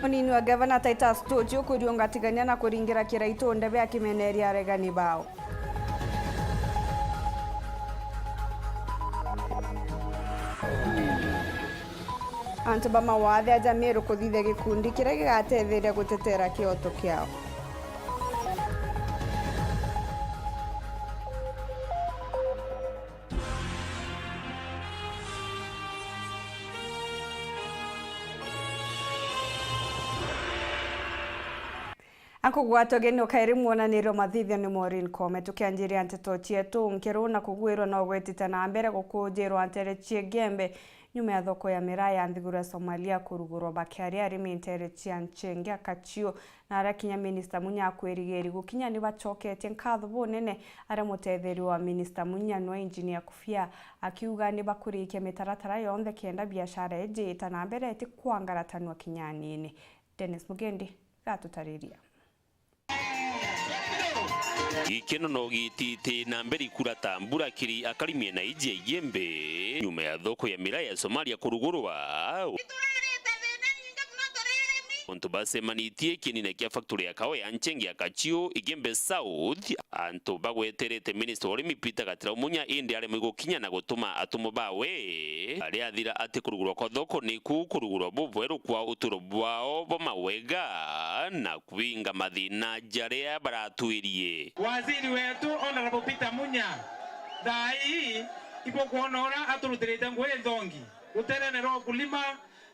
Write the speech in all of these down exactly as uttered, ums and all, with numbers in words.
Munini wa Gavana Titus Tuju kuriungatigania na kuringira kiraitu ndebe akimeneria aregani bao. Antu ba mawathe aja Meru kuthithia gikundi kiria gigatetheria gutetera kioto kiao. Akugwatwa geni ukairi mwonanirio mathithio ni Maureen Kome. Tukianjiria nteto cietu, nkeru na kugwirwa no gwitite na mbere gukujirwa ntere cia Igembe nyuma ya thoko ya miraa ya nthiguru ya Somalia kurugurwa, bakiaria arimi ntere cia Nchenge, Akachiu na aria kinya minista Munya akwirigiri gukinya ni bacoketie nkatho bunene aria mutetheria wa minista Munya nwe Engineer Kufia, akiuga ni bakurikia mitaratara yonthe kenda biashara iji ita na mbere iti kwangaratanua kinya anini. Dennis Mugendi gatutariria. Gikeno no gitite na mbere ikurata mbura kiri akari miena iji ya Igembe nyuma ya thoko ya miraa ya Somalia kurugurwa. Untu bacemanitie kienine kia factory ya kawa ya Nchenge ya Kachiu, Igembe South, antu bagweterete minister wa urimi Peter Gatira Munya indi aremwe gukinya na gutuma atumwa bawe. Aria athira ati kurugurwa kwa thoko niku kurugurwa bubweru kwa uturo bwao bwa mawega na kwinga mathina jaria baratwirie. Waziri wetu Honorable Peter Munya, thaa ii ibukwona uria aturutirite ngui nthongi ruterene rwa ukulima,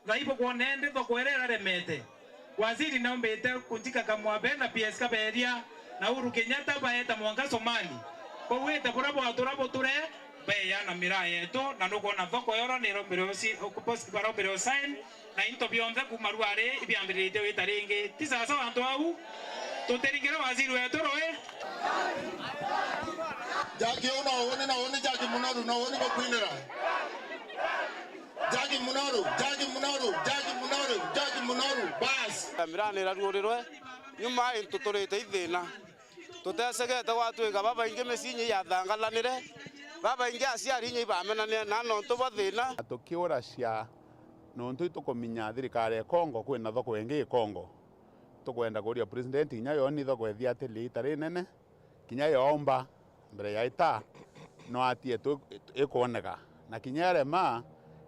thaa ii ibukwona indi thoko iria iraremete. Waziri naumbite kunjika kamwambe na P S Kaberia na Uhuru Kenyatta baeta mwanka Somali. Bauite buria bwatura buture, beya na miraa yetu, na nukwona thoko yoro nirombire usi-, uku-, post barombire usign, na into bionthe kuuma ruari ibiambiritie gwita ringi. Ti sawa sawa antu au? Tutiringire waziri wetu rui? Jaki uu no uni, no uni Jaki Munoru, no uni gukwinira. Jaki Munoru, Jaki Munoru, Jaki Munoru, Jaki Munoru, bas. Miraa ni iraruurirwe, nyuma into turite ithina. Tutesegete gwatwika babaingi micii inya iathangathanire, babaingi aciari inya ibamenanire na nontu bwa thina. Tukiuracia nontu itukuminya thirikari ya Congo kwina thoko ingi i Congo. Tukwenda kuuria president inya yo ni thoko ithia ati riita rinene, kinya yoomba mbere ya ita no atie tu ikwoneka. Na kinya irema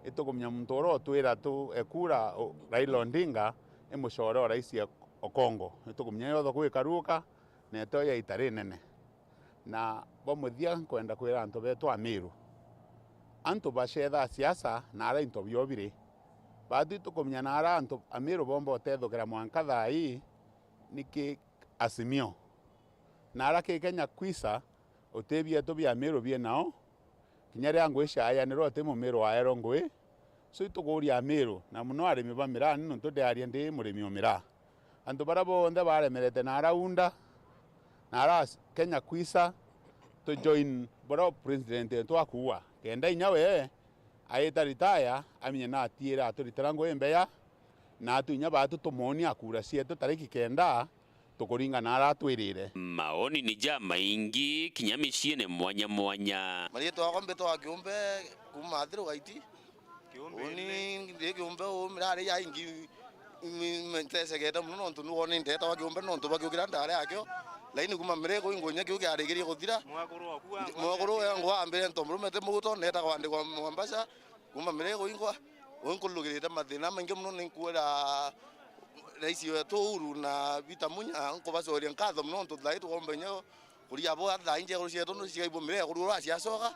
itukuminya muntu uria utwira tu ekura u-, Raila Odinga i mucore o rais ya o Congo. Itukuminya yo thoko ikaruuka, na ito ya ita rinene. Na bwa muthia, nkwenda kwira antu betu Amiru, antu bacethaa siasa na ara into bio biri. Baatu itukumenya na ara antu Amiru bomba utethukira mwanka thaa ii, niki Azimio? Na ara ki Kenya Kwanza, uti bietu bia Amiru bie nao, kinya riria ngwiciayanirwa uti mumiru waerwa ngui. So itukuuria Amiru, na muno arimi ba miraa, ni nontu ndiaria ndi murimi o miraa. Antu baria bonthe baremerete na ara UDA, na ara Kenya Kwanza, tu join buria president wetu akuuga. Kenda inya we aita retire, amenye na atiire aturitira ngui mbeya, na atu inya baatu tumuonie akura cietu tariki kenda, tukuringana ara atwirire. Maoni ni jamaingi, kinya miciine mwanya mwanya. Mariitwa yakwa mbitwa Kiumbe, kuuma Athiru Gaiti. Uni ndi Kiumbe uu, mirari ya ingi, mi-, mi-, ntesegete mono nontu nukwona ndeetagwa Kiumbe nontu bwa kiu kiria ndari akio. Lakini kuuma miraa ikuingwa inya kiu kiarikirie kuthira, mwekuru wengwa ambire ntomurume ti muguto, neetagwa Wandikwa Mwambasa. Kuuma miraa ikuingwa, uu nkurugirite mathina maingi mono, ni nkwira Rais wetu Uhuru na Peter Munya, nkubacokeria nkatho mono nontu thaa ii tukomba inya kuria boa thaa ii njeekuru cietu no cigaibua miraa kurugurwa ciacoka.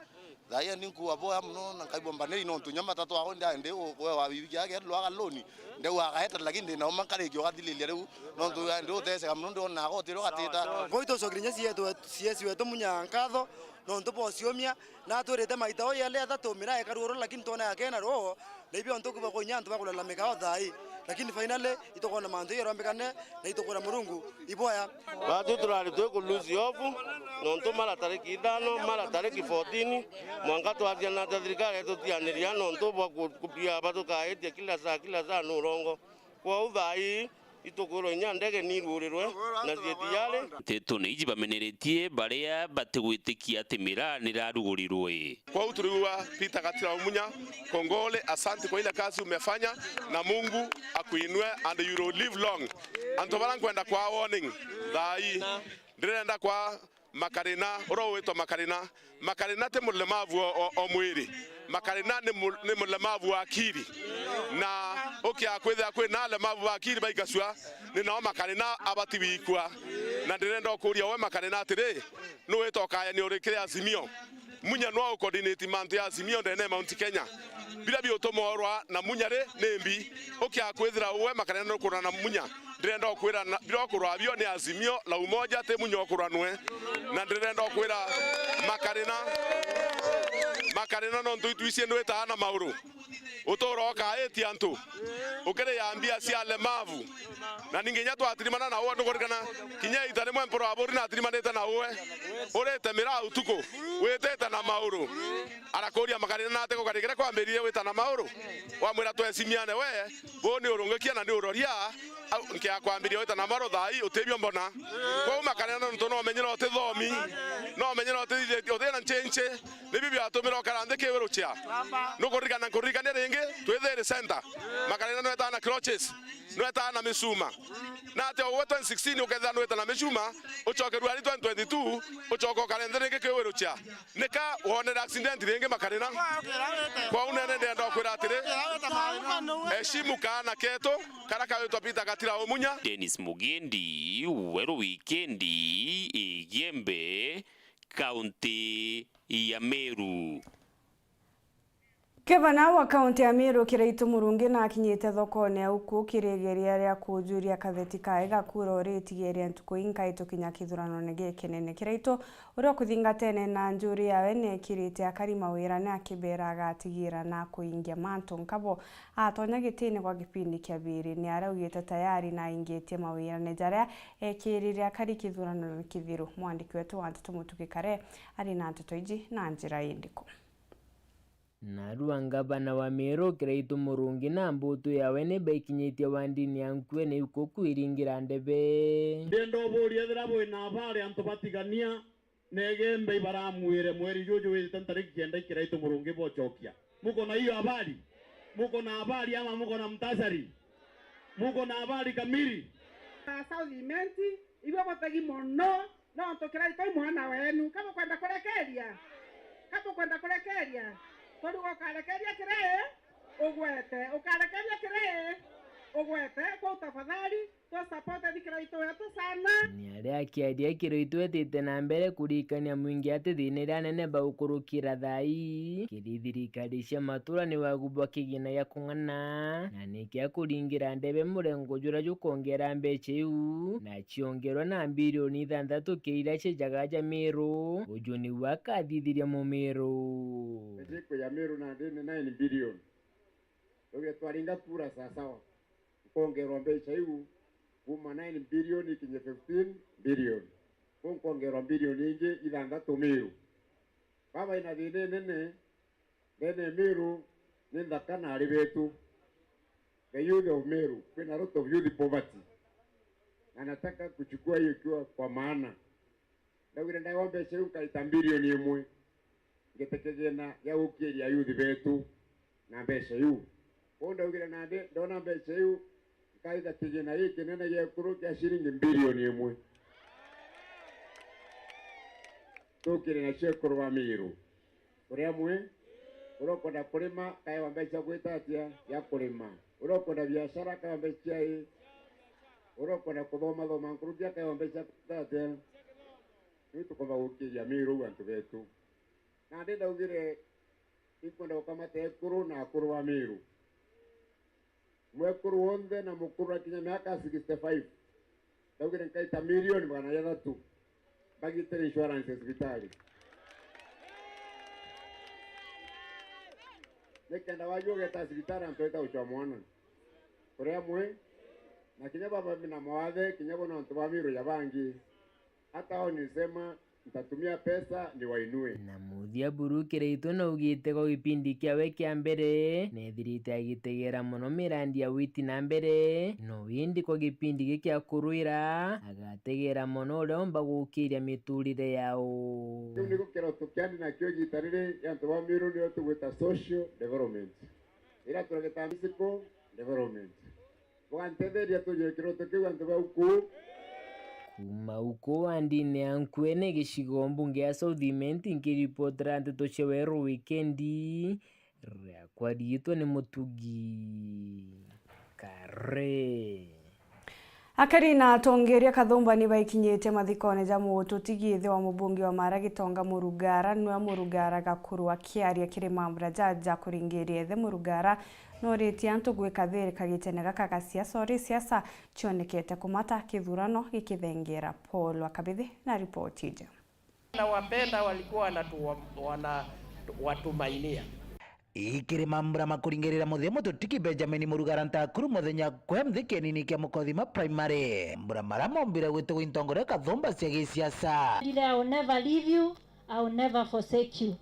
Thaa ii ni nkuuga boa mono na nkaibua mbaniri nontu inya matatu akwa ndi ndi kuewa bibi kiaga kia ndwaaga loan. Ndeu agaeta lakini ndi na uma nkarikia ugathiriria riu nontu ndi uteseka mono ndiona agotire ugatita. Ngoi tucokerie inya C S wetu Munya nkatho nontu bwa uciumia. Na atwirite maita o yeli athatu miraa ikarugurwa lakini twona yakena rwo. Na ibio ntuku bakwa inya antu bakulalamika o thaa ii, lakini finally itukwona mantu irombekane na itukwira Murungu iboya. Baatu turari twi ku lose hope, nontu mara tariki ithano, mara tariki fourteen, mwanka twathiana ta thirikari itutianiria nontu bwa ku-, kupia batukaitie kila saa, kila saa ni urongo. Kwou thaa ii, Itukwirwa inya ndege nirugurirwe na cieti yari. Nteto ni iji bameneretie baria batigwitikia ati miraa nirarugurirwe. Kwou turiuga Peter Gatira Umunya, kongole, asante kwa ile kazi umefanya, na Mungu akuinue and you will live long. Antu bara nkwenda kwa warning thaa ii, ndirenda kwa Makarina, uria ugwitwa Makarina. Makarina ti mulemavu o, o, o mwiri. Makarina ni mu-, ni mulemavu wa akiri. Na ukia kwithira kwina alemavu ba akiri baikacua, ni nao Makarina abati wikua. Na ndirenda ukuria we Makarina atiri, nu wita ukayania uri kiri Azimio? Munya nwa ucoordinate mantu ya Azimio ndene ya Mount Kenya. Biria biutumorwa na Munya ri ni mbi. Ukia kwithira we Makarina nukurana na Munya, ndirenda ukwira na, biria ukurwa bio ni Azimio la Umoja, ti Munya ukuranwe. Na ndirenda ukwira Makarina, Makarina nontu itwisi ndwitaga na mauru. Utura ukaitia antu. Ukiriya mbia cia alemavu. Na ningi inya twatirimana na uwe, nukurikana kinya ita rimwe Mpuru wa Buri natirimanite na uwe. Urite miraa utuku, witite na mauru. Arakuria Makarina na ati gukarikire kwambiririe wita na mauru. Wamwira twecimiane we, buu ni urungikia na ni uroria, au, nkia kwambiria wita na mauru thaa ii utibio mbona. Kwou Makarina nontu no umenyere utithomi, no umenyere utithithitie, utina nchenche, nibio biatumire ukara nthi kiwiruchia. Nukuririkana, nkuririkania ringi, twithiri center. Makarina nwetaga na crutches, nwetaga na micuma. Na ati o we twenty sixteen ukethira nwita na micuma, ucokerua ari twenty twenty-two, ucoka ukare nthi ringi kiwiruchia. Nika wonere accident ringi Makarina? Kwou nene ndienda ukwira atiri, heshimu kaana ketu, karia kawitwa Peter Gatira Umunya. Dennis Mugendi, Weru Wikendi, Igembe, kaunti ya Meru. Kevana wa kaunti ya Meru Kiraitu Murungi nakinyite thokone ya Ukuu kirigeria ria kujuria katheti kae ga kura uritigeria ntuku inkai tukinya kithuranone gikinene. Kiraitu, uria ukuthingatene na njuri yawe, nekirite akari mawira ni akibera agatigira na kuingia mantu nkabo atonya gitine gwa gipindi kia biri. Ni araugite tayari na aingitie mawirane jaria ekirire akari kithuranone kithiru. Mwandiki wetu wa nteto Mutugi Kare ari na nteto iji na njira indiku. Narua ngavana wa Meru Kiraitu Murungi na mbutu yawe ni baikinyitie wandini ya Nkuene Ikuku iringira ndebe. Ndienda uburia ethira bwina abari antu batigania na Igembe ibaramwire mweri juju wite ntariki kenda i Kiraitu Murungi bochokia. Muko na hiyo habari? Muko na habari ama muko na mtasari? Muko na habari kamili? Na South Imenti, ibwe butegi mono. Nontu Kiraitu i mwana wenu, ka bukwenda kurekeria? Ka bukwenda kurekeria? Turiuga ukarekeria kiri ugwete, ukarekeria kiri ugwete. Kwou tafadhali, tu support Kiraitu wetu sana. Ni aria akiaria Kiraitu etite na mbere kuririkania mwingi ati thina iria nene baukurukira thaa ii kiri thirikari cia matura ni wagu bwa kigina gia kung'ana, na ni kia kuringira ndebe murengo juria jukongera mbeca iu, na ciongerwa na mbirioni ithanthatu kiri iria cijaga ja Meru, uju niwe akathithiria Mumeru. Mbeca iku ya Meru nandi ni nine billion. Tuge twaringa kura sawasawa, nkongerwa mbeca iu kuma nine billion ikinye fifteen billion. Kuu nkongerwa mbirioni ingi ithanthatu Meru. Baba ina thina inene, ndene ya Meru ni nthaka na ari betu. The youth of Meru, kwina lot of youth poverty. Na nataka kuchukua hiyo ikiwa kwa maana. Ndaugire ndaewa mbeca iu nkaita mbirioni imwe. Ngite kigina gia gukiria youth betu na mbeca iu. Kwou ndaugire nandi ndona mbeca iu, nkaita kigina gikinene gia ekuru kia ciringi mbirioni imwe. Tukire nacio ekuru ba Meru. Turi amwe? Uria ukwenda kurima, akaewa mbeca cia gwita atia? Cia kurima. Uria ukwenda biashara, akaewa mbeca cia i? Uria ukwenda kuthoma, thoma nkuruki, akaewa mbeca cia gwita atia? Riu tukomba gukiria Meru uu antu betu. Na ndi ndaugire, inkwenda gukamata ekuru na akuru ba Meru. Mwekuru wonthe na mukuru akinya miaka sixty-five, ndaugire nkaita milioni magana jathatu, mbagitire insurance ya cibitari. Nikenda waju ugeta cibitari antu aita gucwa mwana. Turi amwe? Na kinya baba na mawathe, kinya bo ni antu ba Meru ja bangi. Hata hao nilisema Nitatumia pesa niwainue. Na muthia buru Kiraitu naugite kwa gipindi kiawe kia mbere, nethirite agitegera mono mirandi ya witi na mbere, no indi kwa gipindi giki akurwira, agategera mono uria umba gukiria miturire yao. Kiu niku kiroto kiandi nakio igita riri, antu ba Miru nio tugwita social development. Ira turagita physical development. Bugantetheria tujire kiroto kiu antu ba uku. Kuuma uku wandine ya Nkuene gicigo mbunge ya South Imenti, nkiripotera nteto cia Weru Wikendi, riakwa riitwa ni Mutugi Kare. Akari na atongeeria Kathumba ni baikinyite mathikone ja mututigi ithe wa mubunge wa Mara Gitonga Murugara, niwe Murugara Gakuru akiaria kiri mambura jaja kuringiria ithe Murugara. Noritie antu gwika thiri kagitene gaka ga siasa, ori siasa cionekete kumata kithurano gikithengera. Paul wa Kabithi na ripoti iji. Nawapenda, walikuwa wanatu-, wana-, watumainia. Ikiri mambura makuringirira muthia mututiki Benjamin Murugara Ntakuru muthenya kwa mthi kienini kia Mukothima Primary. Mambura mara mombire gwitagwa intongoria kathumba cia gisiasa. Ndire, I will never leave you, I will never forsake you.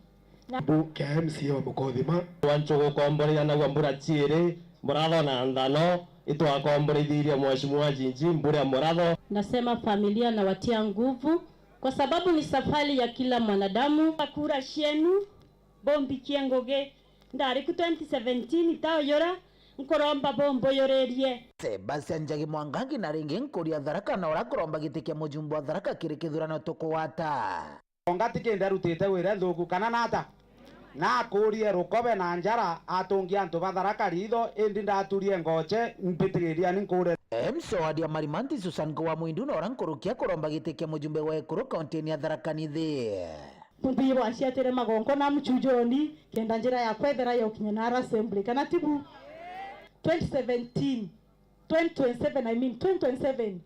Na Mbu kia M C A wa Mukothima. Wanchu gukomboreria naua mbura ciiri, muratho na nthano, itwakomborithirie Mheshimiwa Jinji mbura muratho. Nasema familia nawatia nguvu, kwa sababu ni safari ya kila mwanadamu. Kura cienu, bombikie ngugi. Ndari ku twenty seventeen itauyura, nkuromba bumbuyuririe. Sebastian Njagi Mwangangi na ringi nkuria Tharaka na ura kuromba giti kia mujumbe wa Tharaka kiri kithurano tukugwata. Onga ti kindi arutite wira nthuku, kana nata? Nakurie rukobe na njara, atungie antu ba Tharaka ritho, indi ndaturie ngoche, mbitiriria ni nkure. M C A wa Marimanti Susan Kuwa Mwindu na ura nkurukia kuromba giti kia mujumbe wa Ekuru kaunti-ini ya Tharaka Nithi. Muthiire bwaciatire magonko na muchujoni, kenda njira yakwa ithera yokinya nara assembly, kana tibu? Twenty seventeen, twenty twenty-seven, I mean, twenty twenty-seven.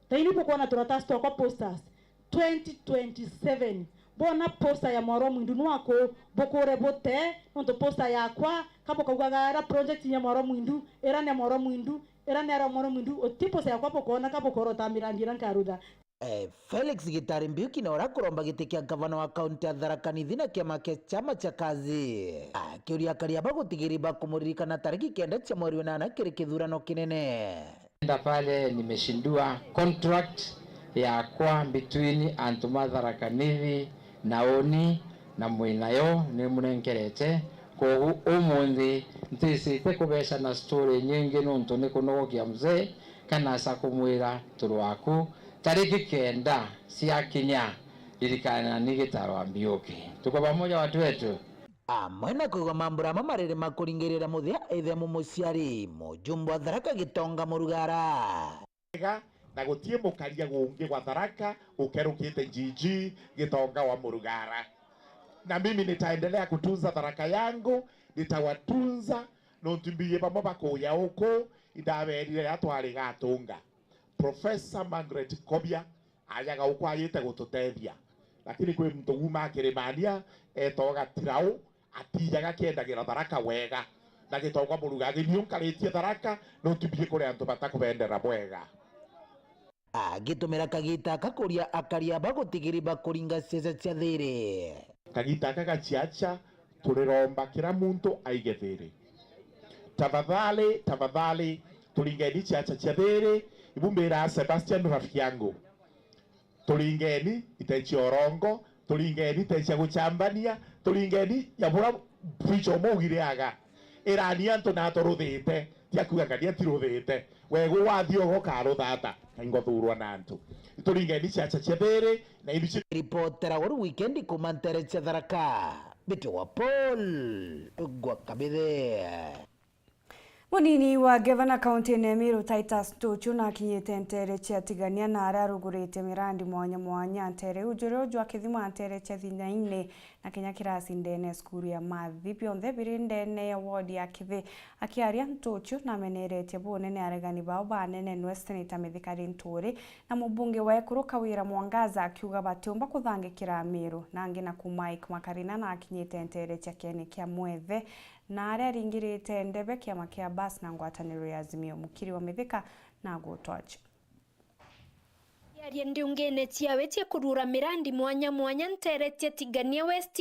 Thaini bukwona turatasi twakwa posters. Twenty twenty-seven. Bwona poster ya Mwarwa Mwindu nwaku, bukure bute, nontu poster yakwa, kabukaugaga era project ya Mwarwa Mwindu, era ni ya Mwarwa Mwindu, era ni ya Mwarwa Mwindu, uti poster yakwa bukwona, kabukorota mirandi ira nkarutha. Eh, Felix Gitari Mbiuki na ura kuromba giti kia gavana wa kaunti ya Tharaka Nithi na kiama kia chama cha Kazi. Akiuria akari aba gutigiri ba kumuririkana tariki kenda cia mweri wa nana kiri kithurano kinene. Enda pale nimeshindua contract yakwa between antu ma Tharaka Nithi na uni na mwinayo nimunenkerete. Kogu umunthi ntisite kubeca na story nyingi nontu ni kunogokia mzee, kana aca kumwira turu waku. Tariki kenda ciakinya, ririkana ni gitaro wa Mbiuki. Tuko pamoja watu wetu? Amwe na kuigwa mambura ama mariri makuringirira muthia ithe mumuciari, mujumbe wa Tharaka Gitonga Murugara. Wega, na gutie mukaria gungi gwa Tharaka ukerukite Njiji Gitonga wa Murugara. Na mimi nitaendelea kutunza Tharaka yangu, nitawatunza, nontu mbiye bamwe bakuya uku, indaberire riria twari gatunga. Professor Margaret Kobia ajaga uku ayite gututethia. Lakini kwi muntu uma Kirimania, etawa Gatirau, atijaga akiendagira Tharaka wega. Na Gitonga Murugara, ni unkaritie Tharaka, no tubie kuri antu batakubendera bwega. Agitumira kagita aka kuria akari aba gutigiri ba kuringa ciaca cia thiri. Kagita aka ga ciaca, turiromba kira muntu aige thiri. Tafadhali, tafadhali, turingeni ciaca cia thiri. Ibu mbira Sebastian rafiki yangu. Turingeni ite cia urongo, turingeni ite cia guchambania, turingeni ya bura preacher umwe ugiriaga. Irani antu na turuthite, tia kuuga ngania tiruthite. Wegu wathioga ukaruthata, na ingothurwa na antu. Turingeni ciaca cia thiri, na ibi ci- Ripotera wa weekend kuma ntere cia Tharaka, Biti wa Paul gwa Kabithe. Munini wa ngavana kaunti-ini ya Meru Titus Ntuchu nakinyite ntere cia Tigania na aria arugurite mirandi mwanya mwanya ntere iu, juria uju akithima ntere cia Thinaini na kinya kirasi ndene ya cukuru ya Mathi, bionthe biri ndene ya ward ya Kithi. Akiaria Ntuchu nameneretie bunene aregani bao ba Nene nwe Senator Mithika Linturi na mubunge wa Ekuru Kawira Mwangaza, akiuga batiumba kuthangikira Meru. Nangi naku Mike Makarina nakinyite ntere cia kieni kia Mwethe na aria aringirite ndebe kiama kia Bas na ngwataniro ya Azimio. Mukiri wa Mithika na agutwacha. Aria ndiungine ciawe cia kurura mirandi mwanya mwanya ntere cia Tigania West,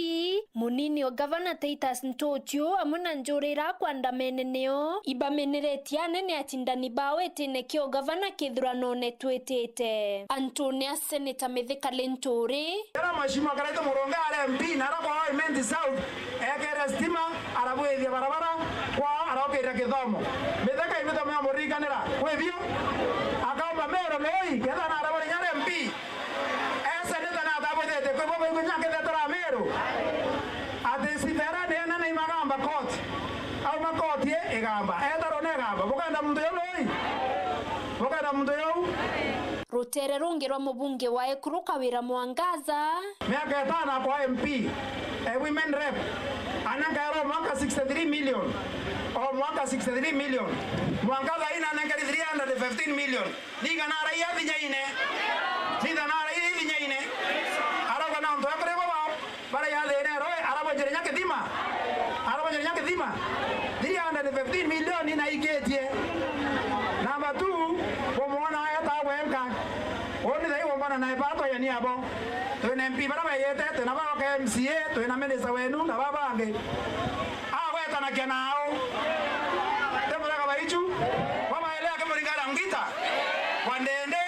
munini o gavana Titus Ntuchu amwe na njuri ira akwandamene nio ibameneretie anene acindani bao itine kia ugavana kithuranone twitite. Antune a Seneta Mithika Linturi. Kira mheshimiwa Karaito Murungi ari M P na ara kwa Imenti South, ekere stima, arabwithia barabara, kwao arokirira kithomo. Mithika imithomo ya muririkanira, kwi bio? Akaumba Meru Loi, ketha na arabwithia ari M P. Ese nita na atabwithite kwi bo baigwe nyakethetera Meru. Ati sibera ni ena na imagamba court. Auma court ye igamba. Etaro ni igamba. Bukenda muntu yo Loi. Bukenda muntu yo. Rutere rungi rwa mubunge wa Ekuru Kawira Mwangaza. Miaka itano kwa M P, eh, women rep, anankaerwa mwaka sixty-three million. O mwaka sixty-three million. Mwangaza ina anankari three hundred fifteen million. Niga na raia thinya ine. Niga na raia thinya ine. Arauga na untu ekuri baba. Bara ya thina ero, arabonjere nya kithima. Arabonjere nya kithima. Three hundred fifteen million na ikitie. Number two, kumwona eta wenka. Oni thai wombana na ebato ya niabo. Twina M P bara bayete, twina baroka M C A, twina minister wenu, na babangi. Agwetanakia nao. Temurega baichu. Baba ele akimuringara ngita. Kwa ndende.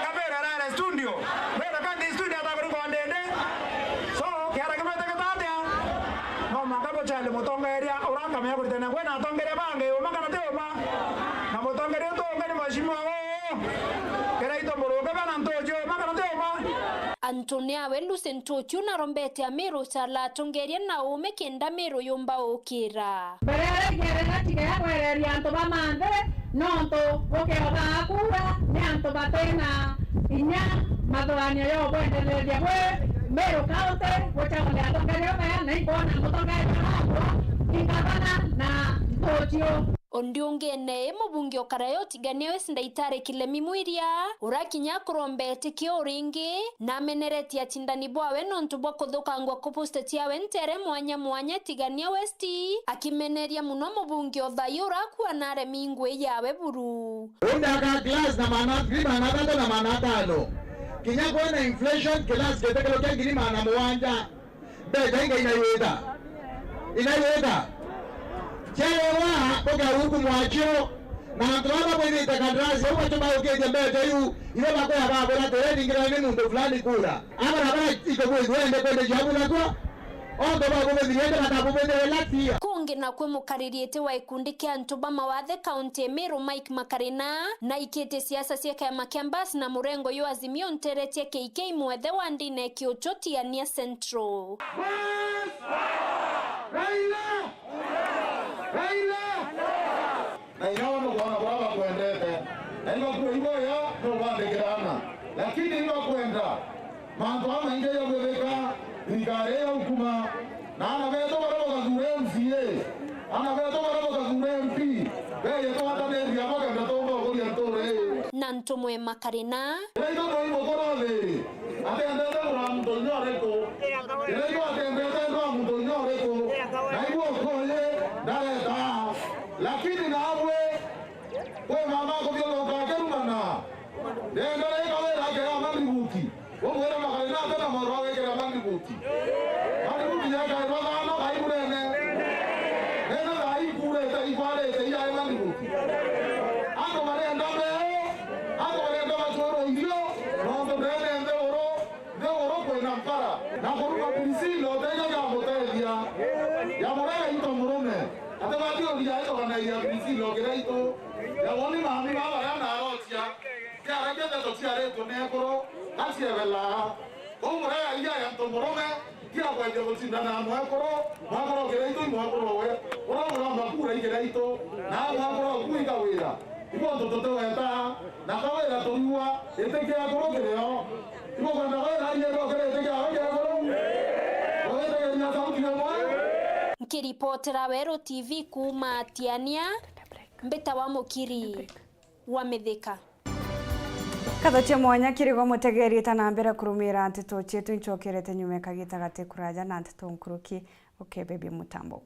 Kabera rere studio. Bera kandi studio atakuri kwa ndende. So, kiara kimwe teketatia. No maka buchale mutongeria, urakamenya kuritania kwena atongeria bangi, uma kana ti uma. Na mutongeria utu ungi ni mheshimiwa wo. Kiraito Murungi bana Ntuchu, uma kana ti uma. Antune awe Lucy Ntuchu na rombete Amiru chala atongeria na ume kenda Miru yumba ukira. Mbere ya rigerera tiga ya kwereria antu ba manthe, nontu bukeo ba kura ni antu batina inya mathuranio yo bwendereria bwi Meru County, buchaguria atongeria baya na ikwona mutongeria wabo ni gavana na Ntuchu. Undi ungine, mubunge o Karayo Tigania West Ndaitari Kilemi Mwiria, urakinya kurombete kio ringi, na ameneretie acindani bwawe nontu bwa kuthukangwa kwa posta ciawe ntere mwanya mwanya Tigania West, akimeneria muno mubunge o thayu urakua na aremi ngui yawe buru. Unda ka class na maana three maana thatu na maana atano. Kinya kwena inflation, class kitekelo kia ngiri maana mugwanja. Mbeca inga inayuita. Inayuita. Ciarewa, kukia huku mwachio. Na antu baba bwithite kandarasi, au bacho baukitie mbeca iu, ibo bakwea babura tureningira ni muntu fulani kura. Abara bara iko bwithwe ende kwende ciabu nakwa. Onto babubwithire ende batabubwithire relax here. Kungi nakwe mukaririete wa gikundi kia antu ba mawathe kaunti ya Meru Mike Makarina, na ikite siasa cia kiama kia Mbas na murengo yo Azimio ntere cia K K mwethe wa ndine kiucho Tigania Central. Raila! Raila! Na inya we nukwona buria bakwendete. Na ibakwigua ya nubandikirana. Lakini ibakwenda mantu amaingi jagwithika thirikari ya ukuma. Na ana betu baria bagathura M C A, ana betu baria bagathura M P, beje twataniriria bakenda tumba kuria ntura ii. Na ntumwe Makarina. Kiraitho no imukora thiri, atendete kura muntu inya uriku. Kiraitho atendete ndwa muntu inya uriku. Na igua ukoye ndareta. Lakini nabwe, kwi mama akuthiuruka akirumana. Ndenda reka wira akira mandibuti. Umwira Makarina ate na moro agwikira mandibuti. Mandibuti yakairwa thano kai murene. Nene thai kurete ikwarete iyae mandibuti. Antu barenda meo, antu barenda bachwerwa irio, nontu ndene nthiguru, nthiguru kwina mpara. Na kuruma Priscilla uteja ya gutethia. Ya murega into murume. Ate bati uria itoganairia Priscilla ukira itu. Ya woni mami baba ya narotia. Kiara kia ndeto ciaritwe ni ekuru, gaciebela. Kou murega iria ya ntu murume, tia kwendia gucindana na mwekuru, mwekuru ukira itu i mwekuru we. Uria uromba kura ikira itu, na mwekuru oku ika wira. Ibo ntu tutiweta, na kawira turua, itikia ekuru kirio. Ibo kwenda kawira arie ndo kiri itikia we kiria ekuru. Ugitegeria sauti imwe. Nkiripotera Weru T V kuuma Tiania, mbita wa Mukiri wa Mithika. Nkatho cia mwanya kiri gwe mutegeri, ta na mbere kurumira nteto cietu, inchokerete nyuma kagita gati kuraja na nteto nkuruki. Okay, baby mutambo.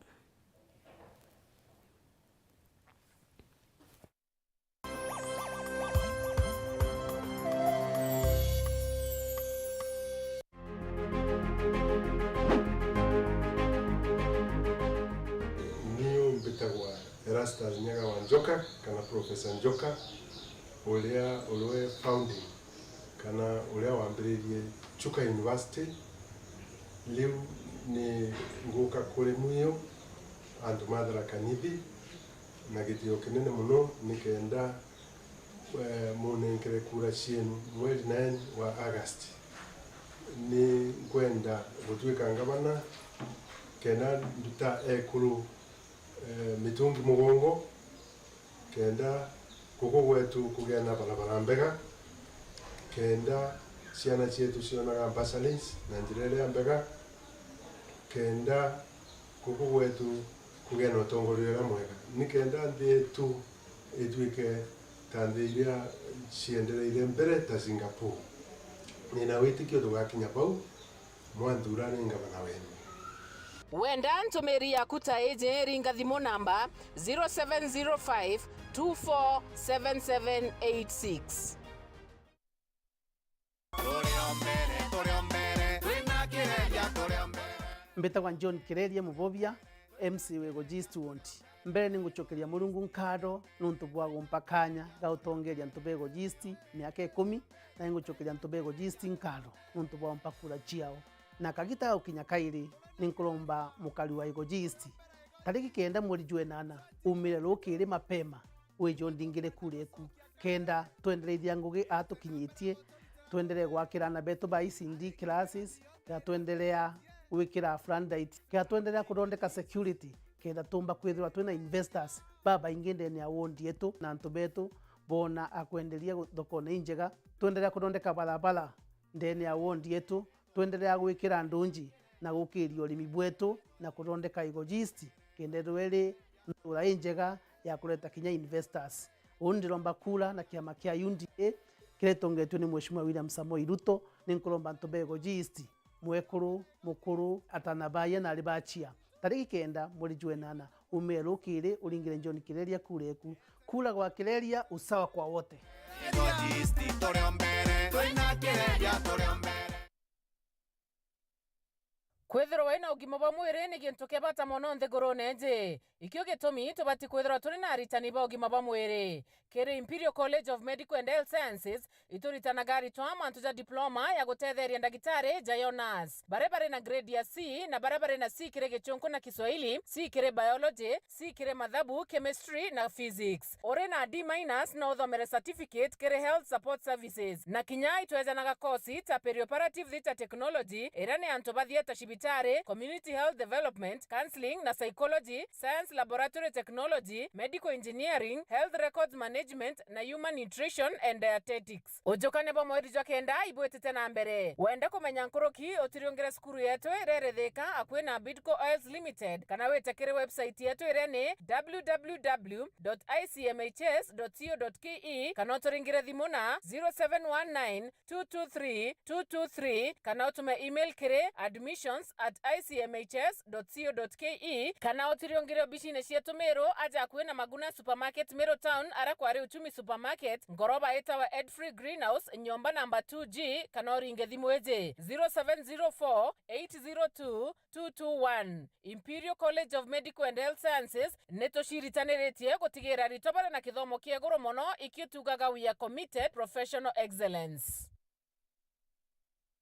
Justus Nyaga wa Njoka, kana Professor Njoka, uria uriwe founding, kana uria wambiririe Chuka University. Riu ni nguka kuri mwiu antu ma Tharaka Nithi na gitio kinene muno, ni kenda, eh, munenkere kura cienu mweri nine wa August. Ni nkwenda gutwika ngavana kenda nduta ekuru, eh, mitungi mugongo, kenda guku gwetu kugia na barabara mbega, kenda ciana cietu cionaga bursaries na njira iria mbega, kenda guku gwetu kugia na utongoria uria mwega, ni kenda nthi yetu itwike ta nthi iria ciendereire mbere ta Singapore. Nina witikio tugakinya bau, mwanthura ni ngavana wenu. Wenda ntumiri yaku ta iji, ringa thimu namba zero seven zero five two four seven seven eight six. Turi o mbere, turi o mbere, twina kireria, turi o mbere. Mbitagwa John Kireria Mubobia, M C wa Igoji East Ward. Mbere ni ngucokeria Murungu nkatho nuntu bwa gumpa kanya ga utongeria antu ba Igoji East miaka ikumi, na ni ngucokeria antu ba Igoji East nkatho nuntu bwa gumpa kura ciao. Na kagita ga gukinya kairi, ni nkuromba mukari wa Igoji East, tariki kenda mweri jwa inana, umire rukiri mapema, wije undingire kura eku, kenda twendereithia ngugi aa tukinyitie, twenderee gwakira aana betu ba E C D classes, kenda twenderea gwikira floodlight, kenda twenderea kuthondeka security, kenda tumba kwithirwa twina investors babaingi ndene ya ward yetu, na antu betu boona a kwenderia gu-, thokone injega, twenderea kuthondeka barabara ndene ya ward yetu, twenderea gwikira ndunji na gukiria urimi bwetu na kuthondeka Igoji East, kenda ithirwa iri ntura injega ya kureta kinya investors. Uu ndiromba kura na kiama kia U D A kiria gitongetue ni Mheshimiwa William Samoei Ruto. Ni nkuromba antu ba Igoji East, mwekuru, mukuru, atana baye na ari bachia, tariki kenda mweri jwa inana, umire rukiri uringire John Kireria kura eku. Kura gwa Kireria, usawa kwa wote. Igoji East turi o mbere, twina Kireria turi o mbere. Kwithirwa wina ugima bwa mwiri ni gintu kia bata mono nthiguruune iji. Ikio gitumi tubati kwithirwa turi na aritani ba ugima bwa mwiri. Kiri Imperial College of Medical and Health Sciences, ituritanaga aritwa mantu ja diploma ya gutetheria ndagitari, jayo nurse. Baria bari na grade ya C na baria bari na C kiri Gichunku na Kiswahili, C kiri biology, C kiri mathabu, chemistry na physics. Uri na D minus no uthomere certificate kiri health support services. Na kinya itwejanaga kosi ta perioperative theatre technology, iria ni antu ba theatre cibitari, community health development, counselling na psychology, science laboratory technology, medical engineering, health records management na human nutrition and dietetics. Ujukania bwa mweri jwa kenda ibwitite na mbere. Wenda kumenya nkuruki, utiriungire cukuru yetu iria iri Thika, akui na Bidco Oils Limited, kana wite kiri website yetu iria ni w w w dot i c m h s dot co dot k e, kana uturingire thimu na zero seven one nine two two three two two three, kana utume email kiri admissions at i c m h s dot co dot k e, kana utiriungire obicine cietu Miru aja akui na Maguna Supermarket Miru Town, ara kwari Uchumi Supermarket, ngoroba itawa Edfrey Greenhouse, nyomba namba two G, kana uringe thimu iji zero seven zero four eight zero two two two one. Imperial College of Medical and Health Sciences, ni tuciritaniritie gutigira aritwa bari na kithomo kia iguru mono, ikio tugaga we are committed professional excellence.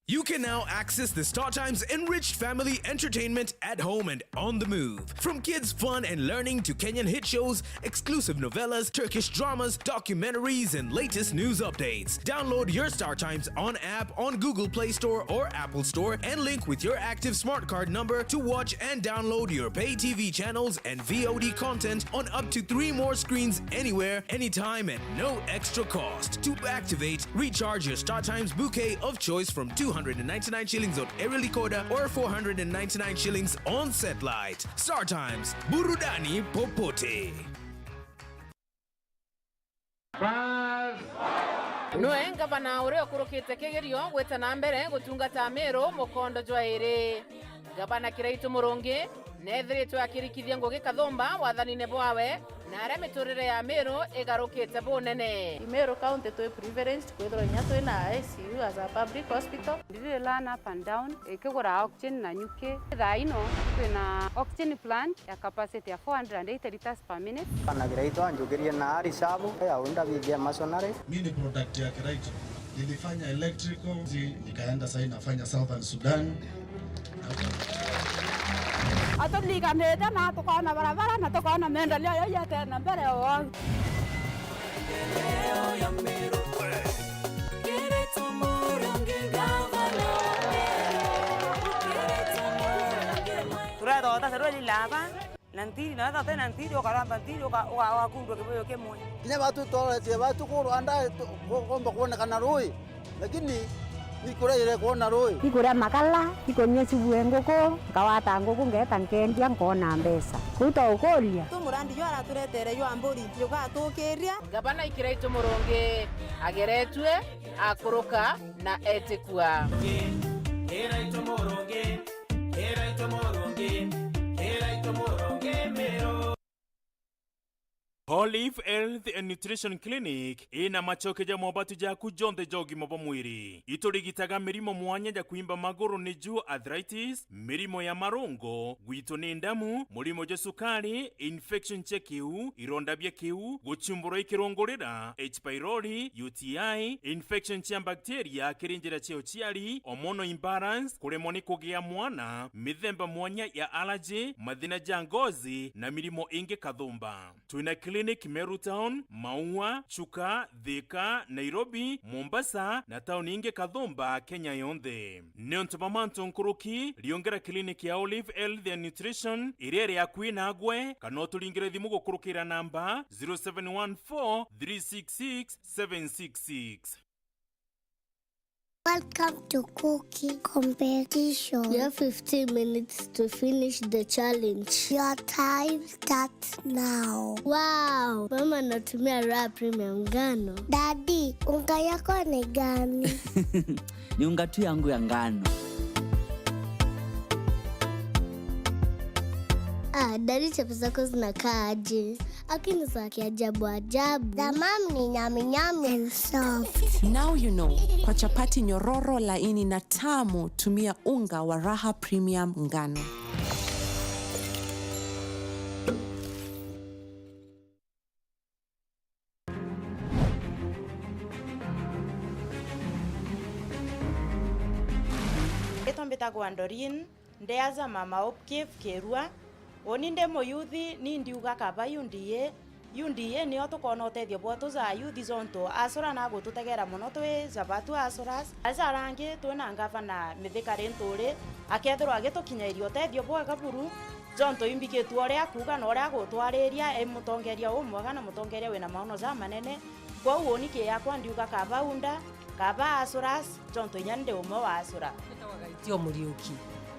You can now access the Star Times enriched family entertainment at home and on the move. From kids' fun and learning to Kenyan hit shows, exclusive novellas, Turkish dramas, documentaries, and latest news updates. Download your Star Times on app on Google Play Store or Apple Store and link with your active smart card number to watch and download your pay T V channels and V O D content on up to three more screens anywhere, anytime, at no extra cost. To activate, recharge your Star Times bouquet of choice from two hundred and ninety-nine shillings on aerial decoder or four hundred and ninety-nine shillings on satellite. Star Times, burudani popote. Bas. Nwe ngavana uria ukurukite kigerio gwita na mbere gutungata Miru mukondo jwa iri. Ngavana Kiraitu Murungi neethiritwe akirikithia ngugi kathumba wathanine bwawe, Na aria miturire ya Meru igarukite bunene. Meru County twi privileged kwithirwa inya twina I C U as a public hospital. Ndiri learn up and down, ikigura oxygen na nyuki. Thaa ino twina oxygen plant ya capacity ya four hundred and eighty liters per minute. Bana Kiraito anjukirie na ari shabu ya unda bithia masonare. Mi ni product ya Kiraito. Nilifanya electrical, zi-, nikaenda sasa nafanya Southern Sudan. Aturiganite na tukona barabara na tukona maendeleo yo yatena mbere o. Turethota serwe lilaba. Na ntiri, na wethira uti na ntiri, ukaramba ntiri, uka-, uka-, ugakundua kibuyu kimwe. Kinya batu tworetie batu ku Rwanda, tu-, ku-, kumba kwonekana rui, lakini ikuraire kwona rui. Ikuria makala, ikunyua cibue nguku, nkawata nguku, ngeeta nkendia, nkona mbeca. Kuu twaukuria. Tu murandi juu araturetere jwa mburi, jugatukiria. Ngavana Ikiraitu Murungi ageretue, akuruka na etikua. Ikiraitu Murungi. Kiraito Murungi, Kiraito Murungi Meru. Olive Health and Nutrition Clinic ina machoke ja mobatu jaku jonthe ja ugima bwa mwiri. Iturigitaga mirimo mwanya ja kwimba maguru, niju arthritis, mirimo ya marungo, gwitwo ni ndamu, murimo jwa sukari, infection cia kiu, ironda bia kiu, guchumburwa ikirungurira, H pylori, U T I, infection cia bacteria kiri njira cia uciari, hormonal imbalance, kuremwa ni kugia mwana, mithemba mwanya ya allergy, mathina ja ngozi na mirimo ingi kathumba. Twina clinic Meru Town, Maua, Chuka, Thika, Nairobi, Mombasa na tauni ingi kathumba Kenya yonthe. Niuntu bwa mantu nkuruki, riungera clinic ya Olive Health and Nutrition iria iri akui nagwe, kana uturingire thimu gukurukira namba zero seven one four three six six seven six six. Welcome to cooking competition. You have fifteen minutes to finish the challenge. Your time starts now. Wow, mama anatumia Raha Premium ngano. Daddy, unga yako ni gani? Ni unga tu yangu ya ngano. Ah, daddy, chapo zako zinakaa aje? Lakini za kiajabu ajabu. The mom ni nyami nyami and soft. Now you know, kwa chapati nyororo, laini na tamu, tumia unga wa Raha Premium ngano. Ritwa mbitagwa Doreen, ndi aja Mama Hope Cave Kirua. Uni ndi muyuthi, ni ndiuga kaba U D A. U D A nio tukona utethio bwetu ja ayuthi jontu Asura nagututegera mono twi ja batu Asuras. Aja arangi twina ngavana Mithika Linturi, akethirwa agitukinyairia utethio bwega buru jontu imbigitue uria akuuga na uria agutwariria e mutongeria umwega na mutongeria wina maono jamanene. Kwou uni ki yakwa ndiuga kaba U D A, kaba Asuras, jontu inya ndi umwe wa Asura. Mbitagwa Gaitio Muriuki,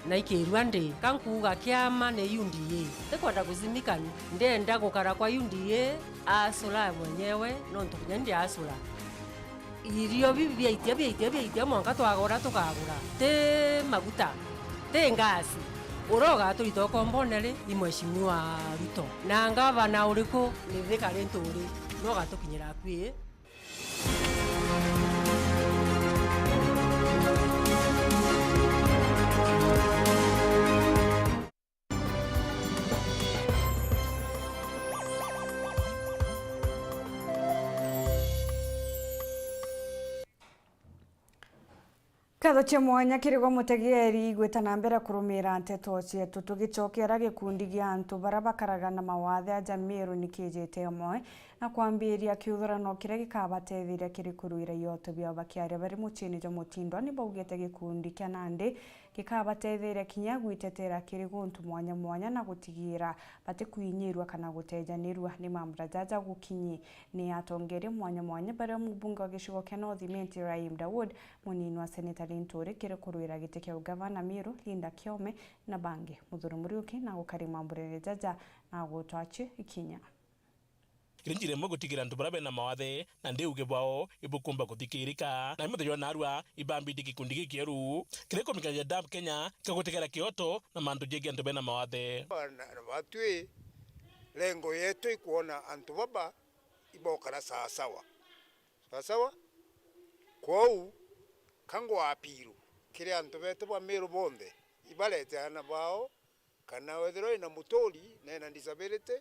na ikirua ndi, ka nkuuga kiama ni U D A. Tikwenda kuzimika, ndienda gukara kwa U D A, Asura mwenyewe, nontu kinya ndi Asura. Irio bibi biaitia, biaitia, biaitia, mwanka twagura, tukagura. Ti maguta, ti ngasi. Uria ugaturita ukombone ri, i Mheshimiwa Ruto. Na ngavana uriku? Ni Thika Linturi, no ugatukinyira akui. Nkatho cia mwanya kiri gwe mutegeeri gwita na mbere kurumiira nteto cietu. Tugicokera, gikundi gia antu baria bakaraga na mawathe aja Meru ni kiijite umwe na kwambiria kiuthurano kiria gikabateethiria kiri kurwira ioto biao bakiaria bari muciini jwa Mutindwa. Ni baugite gikundi kia Nandi gikabateetheria kinya gwitetera kiri guntu mwanya mwanya na gutigiira batikwinyirua kana gutejanirua ni mambura jaja gukinyi ni atongeria mwanya mwanya, baria mubunge wa gicigo kia North Imenti Rahim Dawood, munini wa Seneta Linturi kiri kurwira giti kia ugavana Meru Linda Kiome na bangi. Muthuri Muriuki na gukari mamburene jaja na gutwachi ikinya. Kiri njira imwe gutigira antu baria bena mawathe na ndi uge bwao ibukumba kuthikirika. Na muthenya wa narua ibambite gikundi gikieru kiria kumikagia Dam Kenya kia gutegera kioto na mantu jegie antu bena mawathe. Na, na batwi Lengo yetu ikwona antu baba ibokara sawasawa. Sawasawa? Kwou, ka ngwa appeal kiri antu betu ba Meru bonthe, ibarete aana bao, kana wethirwa ina muturi na ina disability,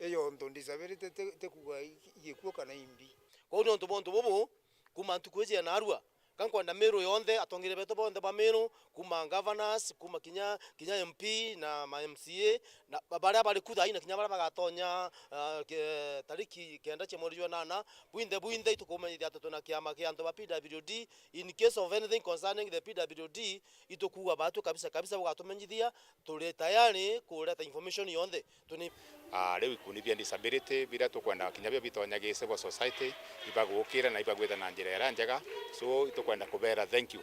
iyo untu disability ti, ti kuuga i, i gikuu kana imbi. Kwou ni untu bwa untu bubu, kuuma ntuku iji ya naarua, ka nkwenda Meru yonthe, atongeria betu bonthe ba Meru, kuuma governors, kuuma kinya, kinya M P na ma M C A, na ba-, baria bari ku thaai na kinya baria bagatonya, ah, ke-, tariki kenda cia mweri jwa nana, bwinthe, bwinthe itukumenyithia ati twina kiama kia antu ba P W D. In case of anything concerning the P W D, itukuuga baatwi kabisa kabisa, bugatumenyithia, turi tayari kureta information yonthe. Tuni- Ah, riu ikundi bia disability biria tukwenda kinya bio bitonye gi civil society, ibagukira na ibagwita na njira iria njega. So, itukwenda kubeera thank you.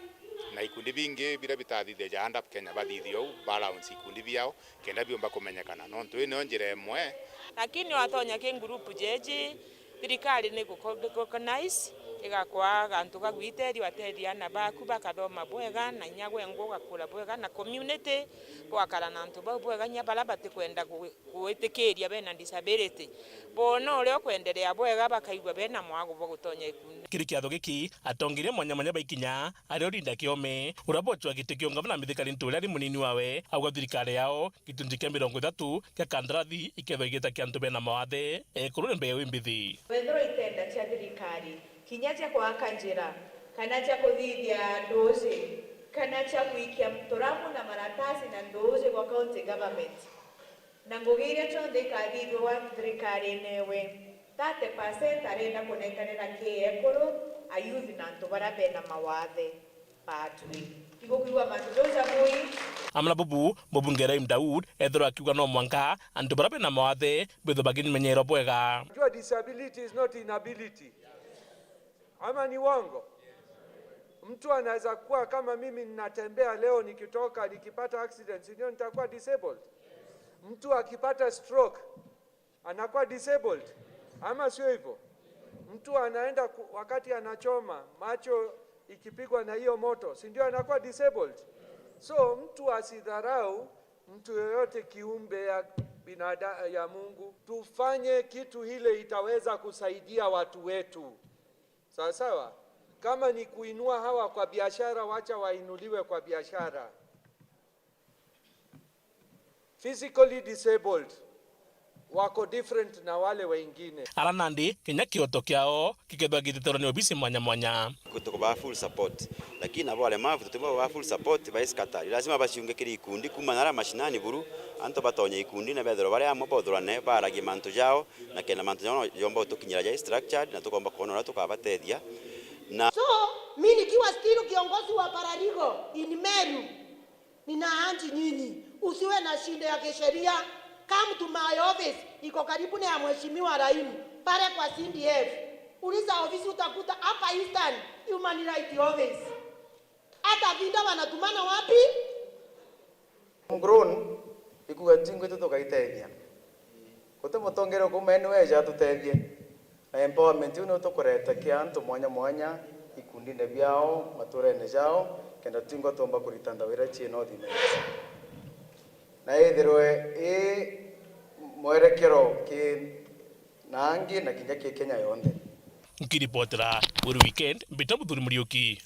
Na ikundi bingi biria bitathithia ja Hand Up Kenya bathithie uu, ba launch ikundi biao, kenda biumba kumenyekana. Nontu ii niyo njira imwe. Lakini watonya ki ngurupu jeji, thirikari ni guko-, recognize, igakwa gantu ga gwiteria, wateria aana baku bakathoma bwega, na inya gwengwa ugakura bwega, na community bwakara na antu bau bwega, inya baria batikwenda gu-, gwitikiria bena disability. Boona uria ukwenderea bwega, bakaigua bena mwago bwa gutonya ikundi. Kiri kiatho giki, atongeria mwanya mwanya baikinya, ario Linda Kiome, uria bocwa giti kio ngavana Mithika Linturi ari munini wawe, auga thirikari yao, gicunji kia mirongo ithatu kia kandarathi ikethwa igita kia antu bena mawathe, ekuru ni mbeu imbithi. Wethirwa itenda cia thirikari, kinya cia kwaka njira, kana cia kuthithia nduuji, kana cia gwikia turamu na maratasi na nduuji gwa county government, na ngugi iria cionthe ikathithua thirikarine ewe, thirty percent arenda kunenkanira ki ekuru, ayouth na antu baria bena mawathe. Batwi. Igukwigua mantu jau jamui. Amwe na bubu, mubunge Rahim Daud ethirwa akiuga no mwanka antu baria bena mawathe bithwe bakimenyeerwa bwega. Unajua, disability is not inability. Ama ni uongo? Mtu anaweza kuwa kama mimi, ninatembea leo nikitoka, nikipata accident, si ndio nitakuwa disabled? Mtu akipata stroke, anakuwa disabled, ama sio hivyo? Mtu anaenda ku-, wakati anachoma macho ikipigwa na hiyo moto, si ndio anakuwa disabled? So, mtu asidharau mtu yoyote kiumbe ya binada-, ya Mungu. Tufanye kitu ile itaweza kusaidia watu wetu. Sawa sawa? Kama ni kuinua hawa kwa biashara, wacha wainuliwe kwa biashara. Physically disabled wako different na wale wengine. Ara nandi, kinya kioto kiao gikethwa giteterwa ni obisi mwanya mwanya. Tukubaa full support, lakini nabo walemavu tutibabaa full support, baiscatter. Lazima baciunge kiri ikundi, kuuma nara mashinani buru, antu batonye ikundi na bethirwa bari amwe bothurane, baaragie mantu jao, na kenda mantu jao no jomba gutukinyira jai structured, na tukomba kwona uria tukabatethia. Na so, mi nikiwa still kiongozi wa paralegal in Meru, ninaanji nyinyi, usiwe na shida ya kisheria. Come to my office, iko karibu na ya Mheshimiwa Rahim, pale kwa C D F. Uliza ofisi, utakuta hapa Eastern Human Rights Office. Hata vinda wanatumana wapi? Homegrown ikuga tingwite tukaitethia. Guti mutongeria ukuuma ni weja atutethie. Na empowerment iu niyo tukureta kia antu mwanya mwanya ikundine biao, maturene jao, kenda twingwa tuumba kurita ndawa iria cii North Imenti. Na ithirwe i mwerekero ki na angi na kinya ki Kenya yonthe. Nkiripotera Weru Weekend, mbita Muthuri Muriuki.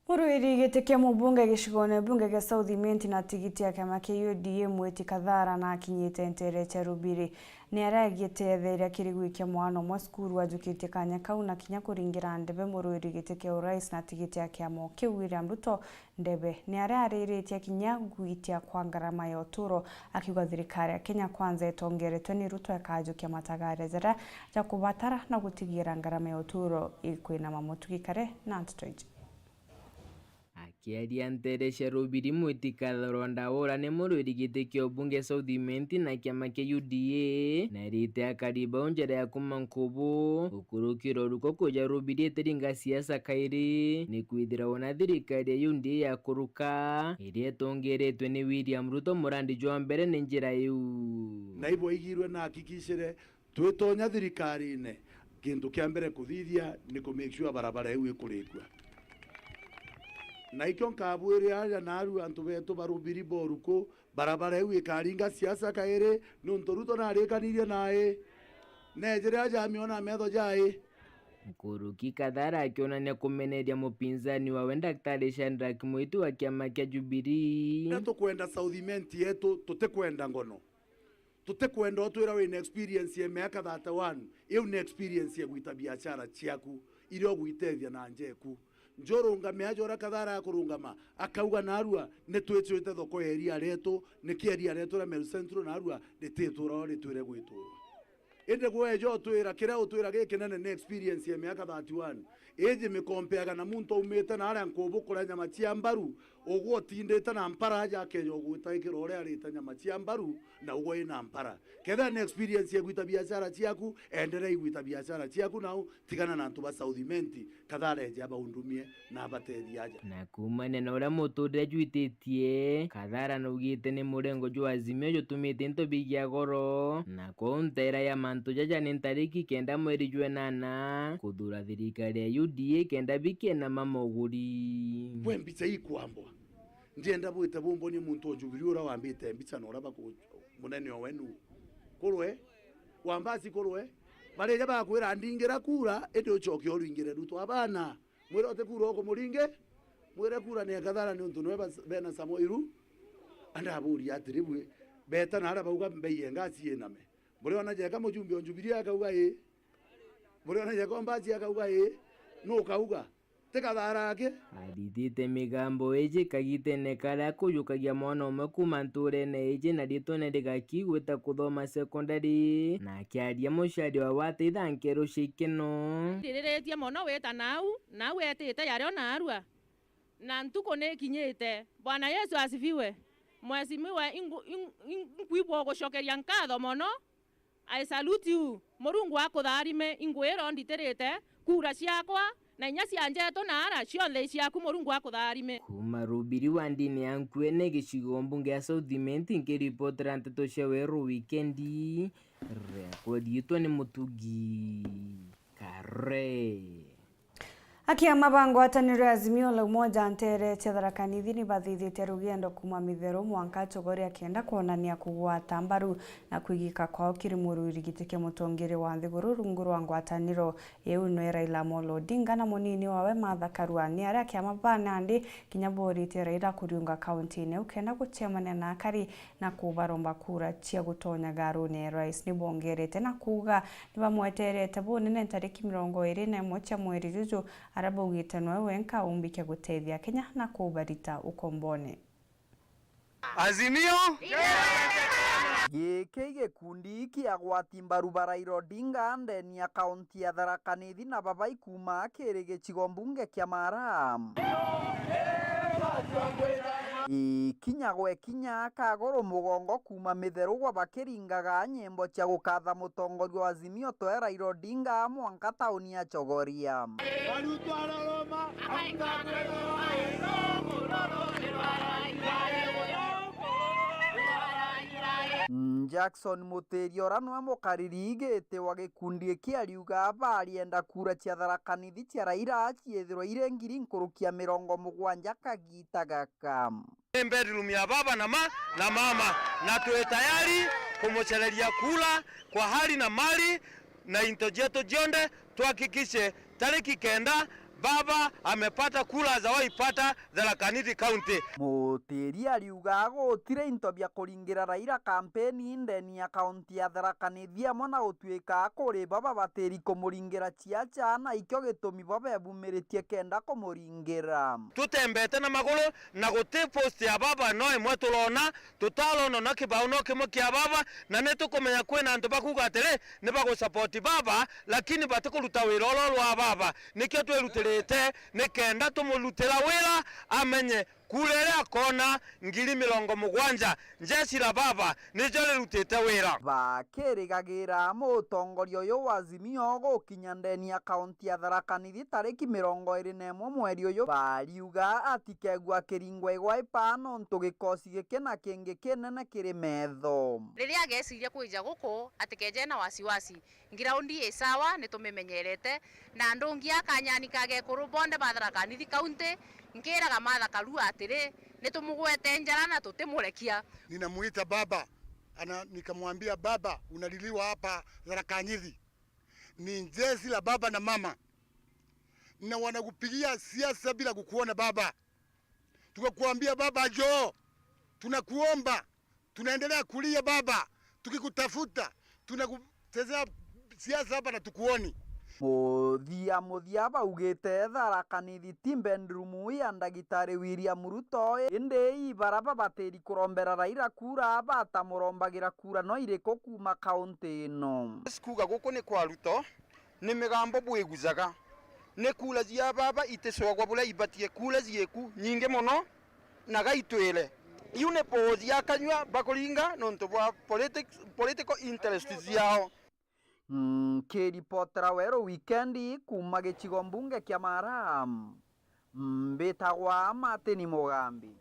Murwiri giti kia mubunge gicigone bunge gia South Imenti na tigiti ya kiama kia U D A Mwiti Kathara na akinyite ntere cia Rubiri. Ni aria agitetheria kiri gwikia mwana umwe cukuru ajukitie kanya kau na kinya kuringira ndebe murwiri giti kia urais na tigiti ya kiama kiu William Ruto ndebe. Ni aria ariritie kinya gwitia kwa ngarama ya uturo, akiuga thirikari ya Kenya Kwanza itongeretwe ni Ruto ikajukia matagare jaria ja kubatara na gutigira ngarama ya uturo ikwinama. Mutugi Kare na nteto iji. Akiaria ntere cia Rubiri, Mwiti Kathara Ndaura ni murwiri giti kia ubunge South Imenti na kiama kia U D A, na erite akari bau njira ya kuuma nkubu gukurukira uruko kuja Rubiri itiringa siasa kairi, ni kwithira ona thirikari ya U D A yakuruka iria itongeretwe ni William Ruto murandi jwa mbere ni njira iu. Na ibwaigirwe na hakikishire twitonya thirikarine, kintu kia mbere kuthithia ni ku make sure barabara iu ikurikua. Na ikio nkabwire aja naarua antu betu ba Rubiri boruku, Barabara iu ikaringa siasa kairi, niuntu Ruto narikanirie nai. Neejire aja amiona na metho jai. Nkuruki Kathara akionania kumeneria mupinzani wawe Daktari Shadrack Mwitu wa kiama kia Jubilee. Na tukwenda South Imenti yetu, tutikwenda ngono. Tutikwenda utwira wina experience ya miaka thirty-one, iu ni experience ya gwita biashara ciaku, iria ugwitethia na njeku. Njurungame aja uria Kathara akurungama, akauga, "Narua, ni twicwite thoko ya iria rietu, niki iria rietu ria Meru Central narua rititurwa ritwire gwiturwa." Indi gwe eja utwira, kiria utwira gikinene ni experience ya miaka thirty-one. Iji mikompeaga na muntu aumite na aria nkubu kuria nyama cia mbaru, ugwe utindite na mpara aja akeja ugwita ikira uria arite nyama cia mbaru, na ugwe ina mpara. Kethira ni experience ya gwita biashara ciaku, enderea igwita biashara ciaku nau, tigana na antu ba South Imenti, Kathara eje abaundumie na abatethie aja. Na kuumania na uria muturire jwititie, Kathara naugite ni murengo jwa Azimio jutumite into bigia goro, na kwou nteera ya mantu jaja ni ntariki kenda mweri jwa enana, kuthuura thirikari ya U D A kenda bikienama moguri. Kwe mbica ikwambwa. Ndienda bwite bumbonie muntu o Jubilee uria wambite mbica na uria baku-, munene o wenu. Kurwe? Wambasi kurwe? Barija bakwira, "Ndingira kura," indi ucoke uringire Ruto. Abana, mwire uti kura ukumuringi, mwire kura ni ya Kathara niuntu niwe bas-, bena Samoei Ru-, andaburia atiri bwi, beta na aria bauga mbeiye ngasi iname. Buriona jeka mujumbe o Jubilee akauga ii? Buriona jeka o Mbasi akauga ii? Nu ukauga? Ti Kathara aki? Athithite migambo iji kagitene karia kujukagia mwana umwe kuuma ntuurene iji na ritwene rigaki gwita kuthoma secondary, na akiaria muciari wawe ateitha nkeru cia ikeno. Ndiriritie mono wita nau, nau etite yario naarua. Na ntuku ni ikinyite. Bwana Yesu asifiwe. Mheshimiwa, ingu-, in-, in-, inkwibwa gucokeria nkatho mono. I salute you. Murungu akutharime, ingwira unditirite kura ciakwa, na inya cia njetu na ara cionthe i ciaku, Murungu akutharime. Kuuma rubiri wa ndini ya Nkuene, gicigo mbunge ya South Imenti, nkiripotera nteto cia weru wikendi, riakwa riitwa ni Mutugi Kare. Akiama ba ngwataniro ya Azimio la Umoja nteere cia Tharaka Nithi ni bathithitie rugendo kuuma Mitheru mwanka Chogoria kenda kwonania kugwata mbaru na kwigika kwao kiri murui giti kia mutongeria wa nthiguru rungu rwa ngwataniro iu nwe Raila Amolo Odinga na munini wawe Martha Karua. Ni aria akiama ba nandi kinya boritie Raila kuriunga kaunti-ini iu kenda gucemania na akari na kubaromba kura cia gutonya garune ya rais. Ni bongerete na kuuga ni bamweterete bunene ntariki mirongo iri na imwe cia mweri juju, aria baugite noe wenka umbikia gutethia Kenya na kubarita ukombone. Azimio! Giki gikundi kia agwati mbaru ba Raila Odinga ndeni ya kaunti ya Tharaka Nithi na babai kuuma kiri gicigo mbunge kia Mara. Ikinya gwe kinya kaguru mugongo kuuma Mitheru gwa bakiringaga nyimbo cia gukatha mutongoria wa Azimio toe Raila Odinga mwanka tauni ya Chogoria. Jackson Mutiri, uria niwe mukariri giti wa gikundi iki, ariuga barienda kura cia Tharaka Nithi cia Raila ciithirwe iri ngiri nkuruki ya mirongo mugwanja kagiita gaka. Ni bedroom ya baba na ma-, na mama, na twi tayari kumucereria kura kwa hali na mali na into cietu cionthe, tuhakikishe tariki kenda baba amepata kura hajawahi pata Tharaka Nithi County. Mutiri ariuga gutiri into bia kuringira Raila kampeni ndeni ya kaunti ya Tharaka Nithi, amwe na gutuika kuri baba batiri kumuringira ciaca, na ikio gitumi baba ebumiritie kenda kumuringira. Tutembete na maguru na guti post ya baba no imwe turona, tutarona ona kibao no kimwe kia baba, na ni tukumenya kwina antu bakuga atiri ni bagusupport baba, lakini batikuruta wira uria uri wa baba. Nikio twirutirite ni kenda tumurutira wira amenye kura iria akona ngiri mirongo mugwanja, njeshi la baba nijo rirutite wira. Bakirigagira mutongoria uyu wa Azimio gukinya ndeni ya kaunti ya Tharaka Nithi tariki mirongo iri na imwe mweri uyu, bariuga atikegua kiringwa igwa ipaa nontu gikosi giki na kingi kinene kiri metho. Riria ageciria kwija guku, atikeje na wasiwasi. Ngiraundi i sawa, ni tumimenyerete, na ndungia kanyani ka gekuru bonthe ba Tharaka Nithi County, nkiraga Martha Karua atiri, Nitumugwete njara na tutimurekia. Ninamuita baba, ana, nikamwambia, "Baba, unaliliwa hapa Tharaka Nithi. Ni jeshi la baba na mama, na wanakupigia siasa bila kukuona baba. Tukakuambia, 'Baba, njoo, tunakuomba, tunaendelea kulia baba, tukikutafuta, tunakuchezea siasa hapa na tukuoni.'" Muthia muthia baugite Tharaka Nithi ti bedroom ya ndagitari William Ruto, indi i bara babatiri kurombera Raila kura batamurombagira kura no iriku kuuma kaunti ino. Kuuga guku ni kwa Ruto, ni migambo bwigujaga. Ni kura cia baba iticwagwa buria ibatie, kura cieku nyingi mono na gaitwire. Iu ni poo cia kanyua bakuringa nontu bwa politics, political interest ciao. Nkiripotera Weru Wikendi kuuma gicigo mbunge kia Mara, mbitagwa Martin Mugambi.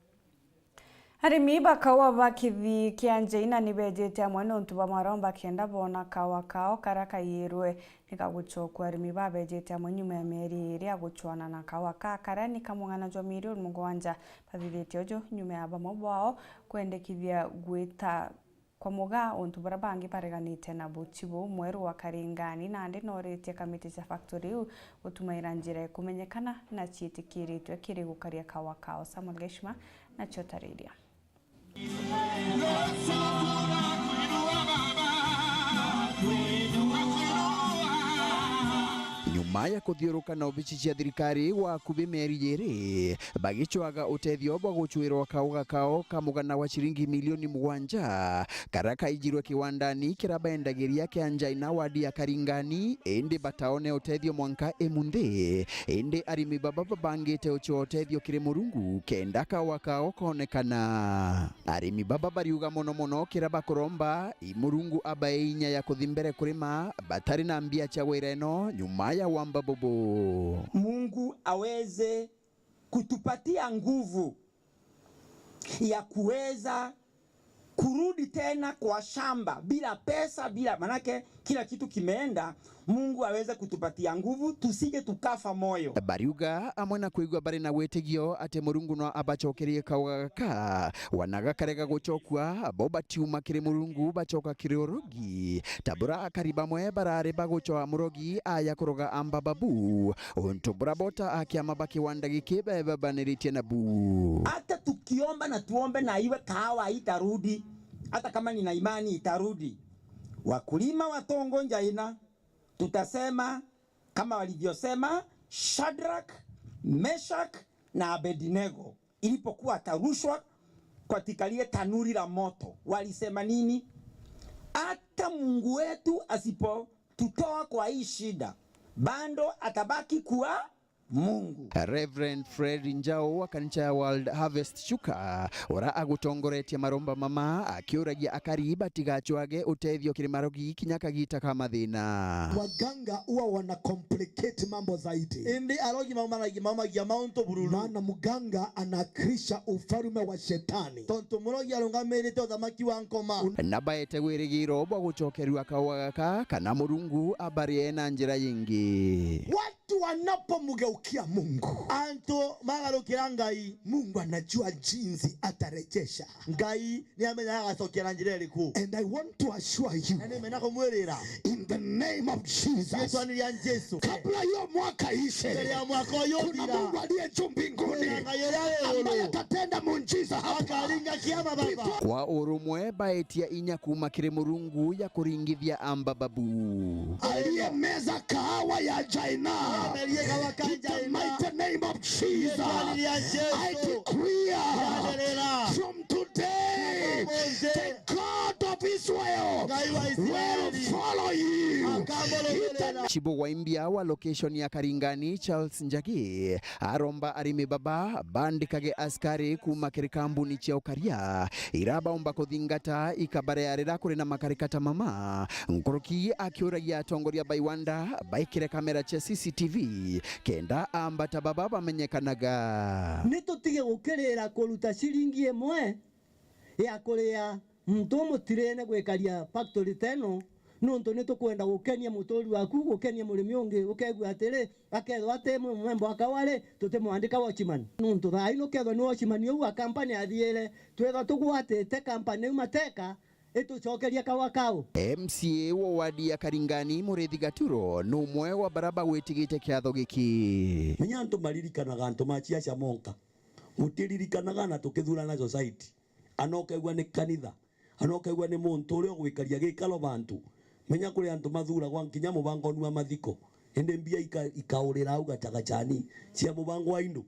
Arimi ba kaua ba kithii kia Njaina ni bejite amwe nontu bwa maromba kenda boona kaua kao karia kaiyirwe ni kagucokua. Arimi ba bejite amwe nyuma ya mieri iiri ya gucwana na kaua ka karia ni kamung'ana jwa milioni mugwanja. Bathithitie uju nyuma ya bamwe bwao kwendekithia gwita kwa mugaa untu buria bangi bareganite na buti buu. Mweru wa Karingani nandi nooritie kamiti cia factory iu gutumaira njira ikumenyekana na ciitikiritwe kiri gukaria kaua kao. Samuel Gaishima nacio tariria. Nyuma ya kuthiuruka na obici cia thirikari gwa akubi mieri iiri, bagicwaga utethio bwa gucwirwa kauga kao ka mugana wa ciringi milioni mugwanja, karia kaijirwe kiwandani kiria baendagiria kia Njaina wadi ya Karingani, indi bataone utethio mwanka imunthi. Indi arimi baba babangite ucwa utethio kiri Murungu kenda kaua kao konekana. Arimi baba bariuga mono mono kiria bakuromba i Murungu abae inya ya kuthi mbere kurima batari na mbia cia wira ino nyuma ya wamba bubu. Mungu aweze kutupatia nguvu ya kuweza kurudi tena kwa shamba bila pesa, bila, manake kila kitu kimeenda. Mungu aweze kutupatia nguvu, tusije tukafa moyo. Bariuga amwe na kwigua bari na witigio ati Murungu no abacokerie kauga gaka, wana gakarega gucokua, bo batiuma kiri Murungu, bacoka kiri urogi. Ta bura akari bamwe barari bagucwa murogi aya kuroga amba babu, untu bura bota a kiama ba kiwanda giki bebebaniritie nabu. Hata tukiomba na tuombe na iwe kahawa haitarudi, hata kama nina imani itarudi. Wakulima wa Tongo Njaina, tutasema kama walivyosema Shadrach, Meshach na Abednego ilipokuwa watarushwa katika lile tanuri la moto. Walisema nini? Hata Mungu wetu asipotutoa kwa hii shida, bado atabaki kuwa Mungu. Reverend Fred Njau wa kanisa ya World Harvest Chuka, ura agutongoretie maromba mama, akiuragia akari batigacwage utethio kiri marogi kinya kagita ka mathina. Waganga huwa wana complicate mambo zaidi. Indi arogi maumanagia, maumagia mauntu bururu. Maana mganga anawakilisha ufalme wa shetani. Tontu murogi arungamirite uthamaki wa nkoma. Na baete wirigiro bwa gucokerua kaua gaka kana Murungu abarie na njira yingi. Watu wanapomgeukia Mungu, antu magarukira Ngai, Mungu anajua jinsi atarejesha. Ngai ni amenyaga agacokia na njira iriku. And I want to assure you, na nimena kumwirira, in the name of Jesus, riitwani ria Jesu, kabla hiyo mwaka ishe, mbere ya mwaka uyu uthira, kuna Mungu aliye juu mbinguni, kwina Ngai uria wi iguru, ambaye atatenda muujiza hapa. Akaringa kiama, Baba. Kwa urumwe baetia inya kuuma kiri Murungu ya kuringithia amba babu. Aliyemeza kahawa ya China. Amerie kahawa ka China. In the mighty name of Jesus, I declare from today, the God of Israel will follow you. Chibo wa Imbia wa location ya Karingani, Charles Njagi, aromba arimi baba bandikage askari kuuma kiri kambuni cia ukaria ira baumba kuthingata ikabarearira kuri na makarikata mama. Nkuruki akiuragia atongoria ba iwanda baikire kamera cia C C T V kenda ambata baba bamenyekanaga. Ni tutige gukirira kuruta ciringi imwe ya kuria muntu umutirene gwikaria factory teno, Nontu ni tukwenda gukenia muturi waku, gukenia murimi ungi, ukegua atiri, akethwa ati mwe-, mwembo wa kawa ri, tutimwandika watchman. Nontu thaa ino kethwa ni watchman uu wa company athiire, twethwa tugwatite company iu mateka, itucokeria kawa kau. M C A wa wadi ya Karingani, Murithi Gaturo, ni umwe wa bara bagwitigite kiatho giki. Menya antu maririkanaga antu ma ciaca monka. Gutiririkanaga na tukithurana society. Ana ukaigua ni kanitha. Ana ukaigua ni muntu uria ugwikaria gikaro bantu. Menya kuri antu mathuragwa nkinya mubango wa mathiko. Indi mbia ika-, ikaurira au gacagacani cia mubango wa indu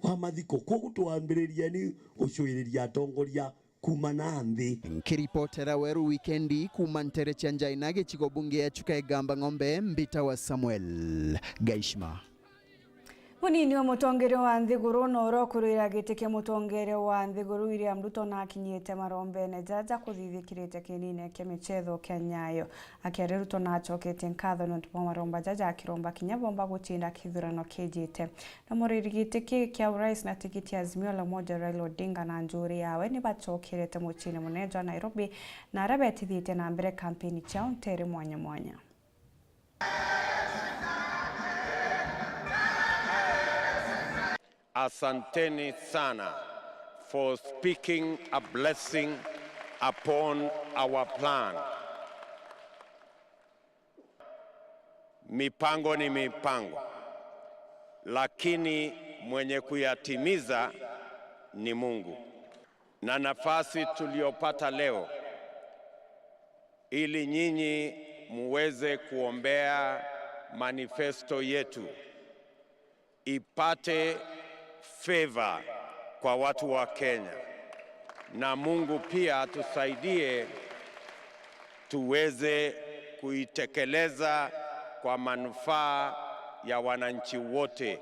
wa mathiko. Kwogu twambiririeni gucuiriria atongoria kuuma na nthi. Nkiripotera Weru Wikendi kuuma ntere cia Njaina, gicigo bunge ya Chuka Igamba Ng'ombe, mbita wa Samuel Gaishima. Munini wa mutongeria wa nthiguru na uria ukurwira giti kia mutongeria wa nthiguru William Ruto nakinyite marombene jaja kuthithikirite kinine kia michetho kia Nyayo. Akiaria, Ruto nacoketie nkatho niuntu bwa maromba jaja, akiromba kinya bomba gucinda kithurano kijite. Na muriri giti ki kia urais na tikiti ya Azimio la Umoja Raila Odinga na njuri yawe ni bacokerete muciini munene jwa Nairobi, na aria betithitie na mbere kampeni ciao ntere mwanya mwanya. Asanteni sana for speaking a blessing upon our plan. Mipango ni mipango, lakini mwenye kuyatimiza ni Mungu. Na nafasi tuliopata leo ili nyinyi muweze kuombea manifesto yetu ipate favor kwa watu wa Kenya, na Mungu pia atusaidie tuweze kuitekeleza kwa manufaa ya wananchi wote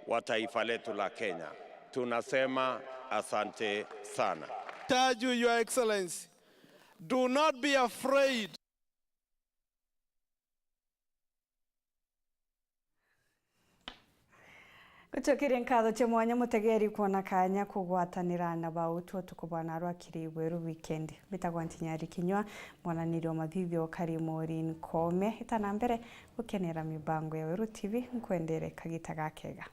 wa taifa letu la Kenya. Tunasema asante sana. Charge you, Your Excellency, do not be afraid. Gucokeria nkatho cia mwanya mutegeri kwona kanya kugwatanira na bautu utuku bwa narua kiri Weru Wikendi. Mbitagwa Ntinyari Kinyua, mwananiri wa mathithio kari Maureen Koome. Ita na mbere gukenera mibango ya Weru T V, nkwendere kagita gakega.